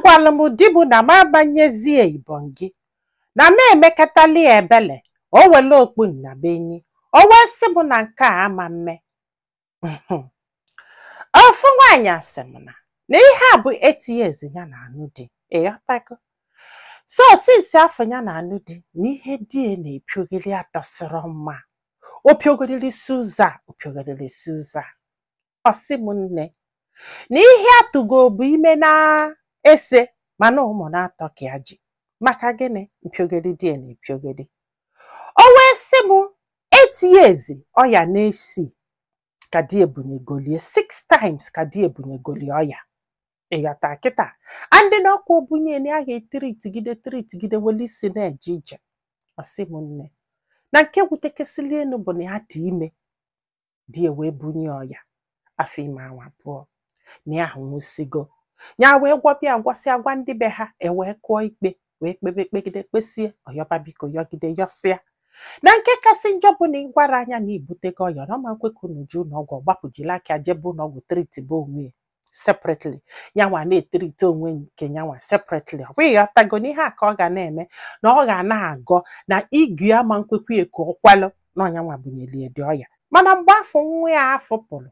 Agwalụ m di m na m abanyezie ibongi na m emekatali ya ebele o wele okpu nnabenyi, o wee sị m na nke a ama mme. Ofu nwaanyị asị m na ihe a bụ 8 years ya na-anụ di, ịghọtago? So since afọ ya na-anụ di na ihe di ya na-epiogeli adọsịrọ mma, o piogolili si ụzọ a, o piogolili si ụzọ a. Ọ sị m nne, na ihe atụgo bụ ime na-ese, mana ụmụ na-atọ ka ya ji maka gịnị mpiogeli di ya na-epiogeli. O wee sị m 8 years ọ ya na-esi ka di ebunyegolie six times, ka di ebunyegolie ọya, ịghọta kịta? Andị na ọkwa obunye na ya ga-etiritigide tiritigide wele isi na-eje ije. Ọ sị m nne, na nke wutekesịrị elu bụ na ya dị ime, di ya wee bunye ọya, afọ ime anwa pụọ, na ya nwụsigo. Ya wee gwọbịa gwọsịa, gwa ndị be ha, ewee kụọ ikpe, wee kpebe kpegide kpesie ọyọba, biko yọgide yọsịa. Na nke kasị njọ bụ na ịgwara anya na ibutego ọya, na ọma nkwe ka unu jee ụlọọgwụ, ọgbapụjila aka jebe ụlọọgwụ treatibe onwe ya separately, nyanwa na-etreati onwe nke nyanwa separately. Ọ bụghị ọtago na ihe a ka ọ ga na-eme, na ọ ga na-agọ na igu ya ma nkwekwe ka ọ kwalụ na ọnyanwa bunyelie dị ọya. Mana mgbe afọ nwa ya afọ pụrụ,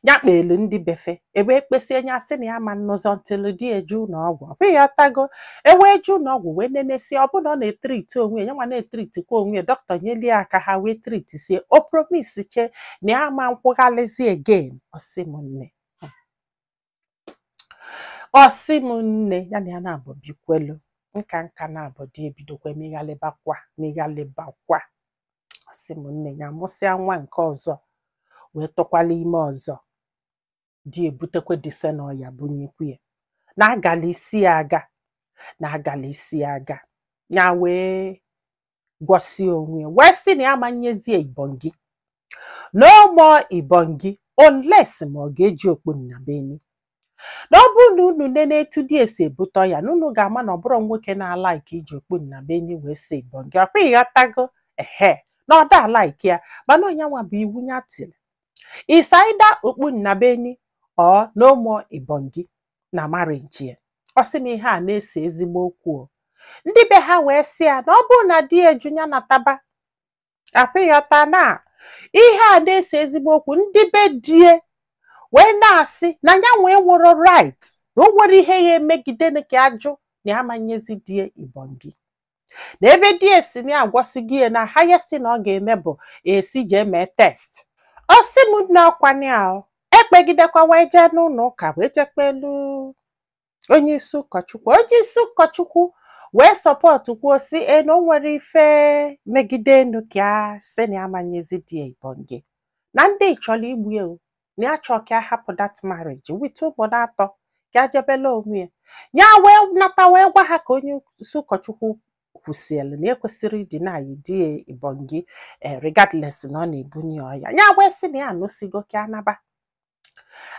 ya kpelu ndị befe ebe ekpesie, ya sị na ya ma nnụzọ ntịlụ di eje ụlọọgwụ. Ọ bụghị ọtago? Ewee je ụlọọgwụ wee nenesie, ọ bụ na ọ na-etreati onwe ya, nyanwa na-etreatikwa onwe ya. Dọkịta nyelie aka, ha wee treatisie, o promise che na ya ma nkwụghalịzi again. Ọ sị m nne, ọ sị m nne, ya na ya na-abụ bikwelu nka nka na-abụ di ebidokwa meghalịbakwa meghalịbakwa. Ọ sị m nne, ya mụsịa nwa nke ọzọ, wee tụkwala ime ọzọ, di ebutekwa dise na ọya bunyekwu ya, na agala isi ya aga, na agala isi ya aga. Ya wee gwọsie onwe ya, wee sị na ya amanyezie ibongi, no more ibongi, unless ma ọ ga-eji okpu nnabeni. Na ọ bụrụ na unu nene etu di esi ebute ọya, na unu ga-ama na ọ bụrụ nwoke na-alike iji okpu nnabeni wee si ibongi. Ọkwa ịghọtago? Ehe, na ọ da alike ya, mana ọnyanwa bụ iwu ya tiri is either okpu nnabeni or no more ibongi na marriage ya. Ọ sị m ihe a na-ese ezigbo okwu o. Ndị be ha wee sị ya na ọ bụrụ na di eju ya nataba akwa. Ịghọta na ihe a na-ese ezigbo okwu? Ndị be die wee na-asị na ya wee nwere right, na o nwere ihe ya emegide ka ajụ na ya amanyezi die ibongi, na ebe die si na agwọsigo ya, na highest na ọ ga-eme bụ esi jee mee test. Ọ sị m nne, ọkwanye ahụ ekpegidekwa, wee jee n'ụlọ ụka, wee jee kpelu onye isi ụkọchukwu. Onye isi ụkọchukwu wee support kwuo si e na o nwere ife megide enu ka a sị na ya amanyezi die ibongi, na ndị chọrọ igbu ya o, na ya chọọ ka a hapụ that marriage with ụmụ atọ, ka a jebela onwe ya. Ya wee nata, wee gwa ha ka onye isi ụkọchukwu kwụsịrị na ekwesịrị ịdị na-ayị di ya ibongi, regardless na ọ na-ebunye ọya. Ya wee sị na ya anụsigo, ka anaba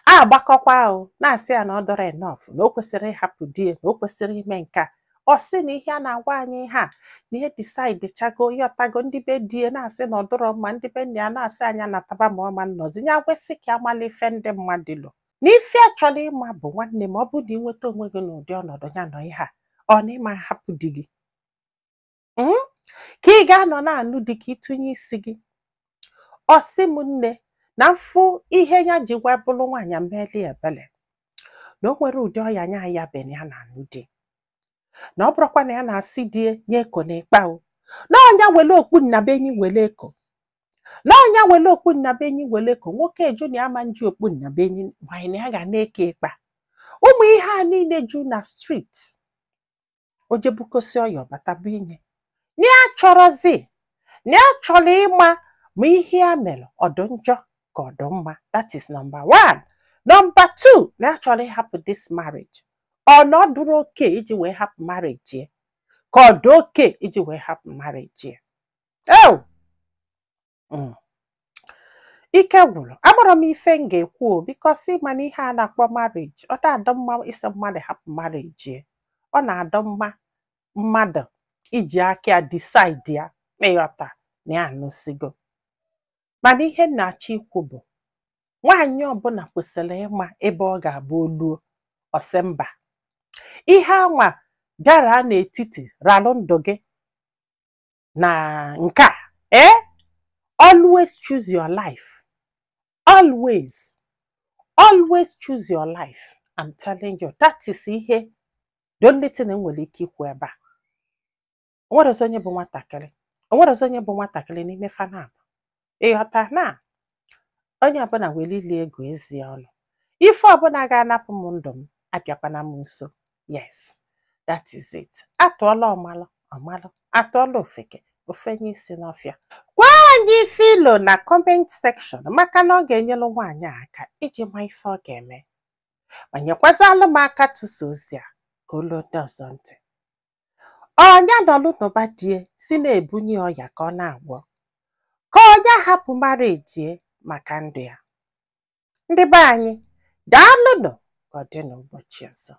agbakọkwa o, na-asị ya na ọ dọrọ enough, na o kwesịrị ịhapụ di ya, na o kwesịrị ime nke a. Ọ sị na ihe a na-agwa anyị ihe a na ihe decide chago, ịghọtago? Ndị be di ya na-asị na ọ dọrọ mma, ndị be nna ya na-asị anya nataba ma ọ ma nnọzi. Ya kwesị ka amala ife ndị mmadụ lụ na ife a chọrọ ịma bụ nwanne m, ọ bụrụ na ị nweta onwe gị n'ụdị ọnọdụ ya nọ ihe a, ọ na ịma hapụ di gị, Ka ị ga-anọ na-anụ di ka ịtụnye isi gị? Ọ sị m nne, na mfụ ihe ya ji gwa bụrụ nwaanyị mmeli ebele, na o nwere ụdị ọya nya ya be na ya na-anụ di, na ọ bụrụkwa na ya na-asị di nye eko na ịkpa o, na ọnya wele okpu nnabenyi wele eko, na ọnya wele okpu nnabenyi wele eko. Nwoke eju na ya ma nji okpu nnabenyi nwanyị, na ya ga na-eke ịkpa ụmụ ihe a niile ju na street, o jebukosi ọya ọbata bụ inye na ya chọrọzi, na ya chọrọ ịma ma ihe ya mere ọ dị njọ ka ọ dị mma. That is number one. Number two, na ya chọrọ ịhapụ this marriage, ọ na ọ dụrụ oke iji wee hapụ marriage ya, ka ọ dị oke iji wee hapụ marriage ya? Oh! Ike gwụrụ. Agbara m ife m ga-ekwu o, because ịma na ihe a na-akpọ marriage, ọ na-adọ mma isi mmadụ hapụ marriage ya, ọ na-adọ mma mmadụ iji aka ya decide ya, ịghọta na ya anụsigo. Mana ihe m na-achọ ikwu bụ, nwaanyị ọbụla kwesịrị ịma ebe ọ ga-abụ oluo ọsị mba. Ihe anwa bịara n'etiti ralụ ndụ gị na nke a. Ee, always choose your life, always, always choose your life. I'm telling you, that is ihe the only thing m nwere ike ikwu ebe a. Onwerezi onye bụ nwatakịrị, onwerezi onye bụ nwatakịrị n'ime fanab. Ịghọta na onye ọbụla were ili ego ezi ọnụ, ife ọbụla ga-anapụ m ndụ m abịakwana m nso. Yes, that is it. Atụọla ọmalụ ọmalụ, atụọla ofeke ofenye isi n'ọfịa. Gwa anyị ife ilo na comment section, maka na ọ ga-enyelu nwaanyị a aka iji ma ife ọ ga-eme, ma nyekwazalụ m aka tụsa ozi a ka olu ndị ọzọ ntị. Ọnya nọlụ n'ụba die si na-ebunye ọya ka ọ na-agwọ, ka ọnya hapụ mara ejie maka ndụ ya. Ndị be anyị, daalụnụ. Ka ọ dị n'ụbọchị ọzọ.